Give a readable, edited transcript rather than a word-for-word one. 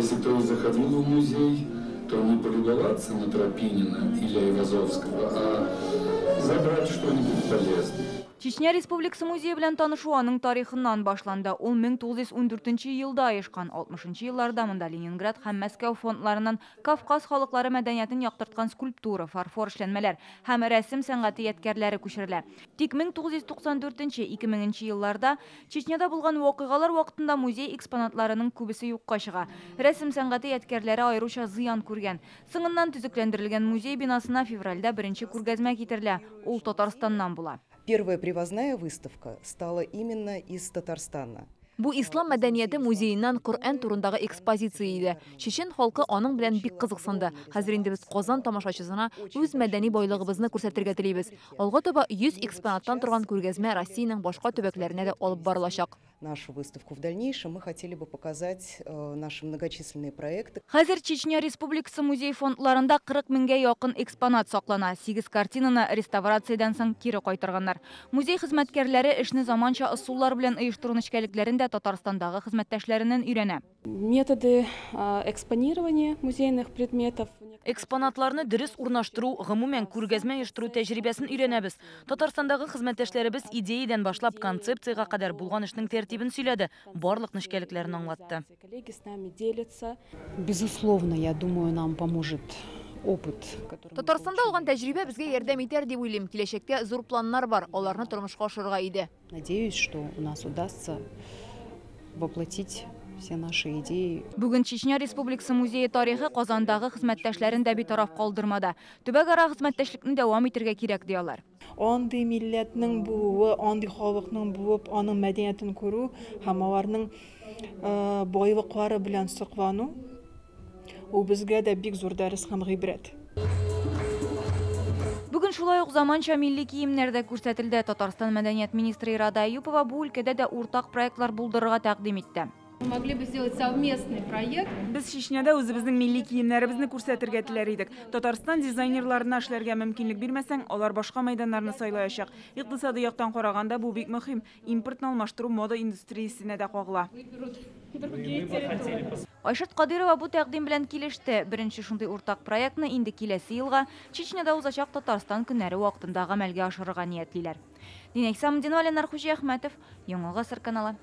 Если кто и заходил в музей, то не полюбоваться на Тропинина или Айвазовского, а забрать что-нибудь полезное. Чечня Республикасы музее белән танышу аның тарихыннан башланды. Ул 1914 елда оешкан. 60 елларда монда Ленинград һәм Мәскәү фондларыннан Кавказ халыклары мәдәниятен яктырткан скульптура, фарфор эшләнмәләр һәм рәсем сәнгате ядкәрләре күчерелә. Тик 1994-2000 елларда Чечняда булган вакыйгалар вакытында музей экспонатларының күбесе юкка чыга. Рәсем сәнгате ядкәрләре аеруча зыян күргән. Соңыннан төзекләндерелгән музей бинасына февральдә беренче күргәзмә китерелә. Ул Татарстаннан була. Первая привозная выставка стала именно из Татарстана. Бу Ислам мәдәнияте музееннан Коръән турындагы экспозиция иде. Чечен халкы аның белән бик кызыксынды. Хәзер инде без Казан тамашачысына үз мәдәни байлыгыбызны күрсәтергә телибез. Алга таба 100 экспонаттан торган күргәзмә Россиянең башка төбәкләренә дә алып барылачак. Нашу выставку в дальнейшем мы хотели бы показать наши многочисленные проекты. Хәзер Чечня Республикасы музей фондларында 40 меңгә якын экспонат саклана. 8 картинаны реставрациядән соң кире кайтарганнар. Музей хезмәткәрләре эшне заманча ысуллар белән оештыру нечкәлекләрен дә Татарстандагы хезмәттәшләреннән өйрәнә. Методы экспонирования музейных предметов. Экспонатларны дөрес урнаштыру, гомумән күргәзмә оештыру тәҗрибәсен өйрәнәбез. Татарстандагы хезмәттәшләребез идеядән башлап концепциягә кадәр булган эшнең тәртибен сөйләде, барлык нечкәлекләрен аңлатты. Коллеги с нами делятся. Безусловно, я думаю, нам поможет опыт, который мы Татарстанда алган получили. тәҗрибә безгә ярдәм итәр дип уйлыйм. Киләчәктә зур планнар бар, аларны тормышка ашырырга иде. Надеюсь, что у нас удастся воплотить все наши идеи. Бүген Чечня Республикасы музее тарихы Казандагы хезмәттәшләрен дә битараф калдырмады. Төбәкара хезмәттәшлекне дәвам итәргә кирәк ди алар. Андый милләтнең булуы, андый халыкның булып, аның мәдәниятен күрү һәм аларның байлыклары белән соклану, ул безгә дә бик зур дәрес һәм гыйбрәт. Бүген шулай ук заманча милли киемнәр дә күрсәтелде. Татарстан мәдәният министры Ирада Әюпова бу өлкәдә дә уртак проектлар булдырырга тәкъдим итте. Мы могли бы сделать совместный проект. Без Чечняда үзебезнең милли киемнәребезне күрсәтергә теләр идек. Татарстан дизайнерларына эшләргә мөмкинлек бирмәсәң, алар башка мәйданнарны сайлаячак. Икътисади яктан караганда бу бик мөһим. Импортны алмаштыру мода индустриясенә дә кагыла. Выберут другие территории. Айшат Кадырова бу тәкъдим белән килеште. Беренче шундый уртак проектны инде киләсе елга Чечняда узачак Татарстан көннәре вакытында гамәлгә ашырырга ниятлиләр. Динә Исламдинова, Ленар Хуҗиәхмәтов, Яңа Гасыр каналы.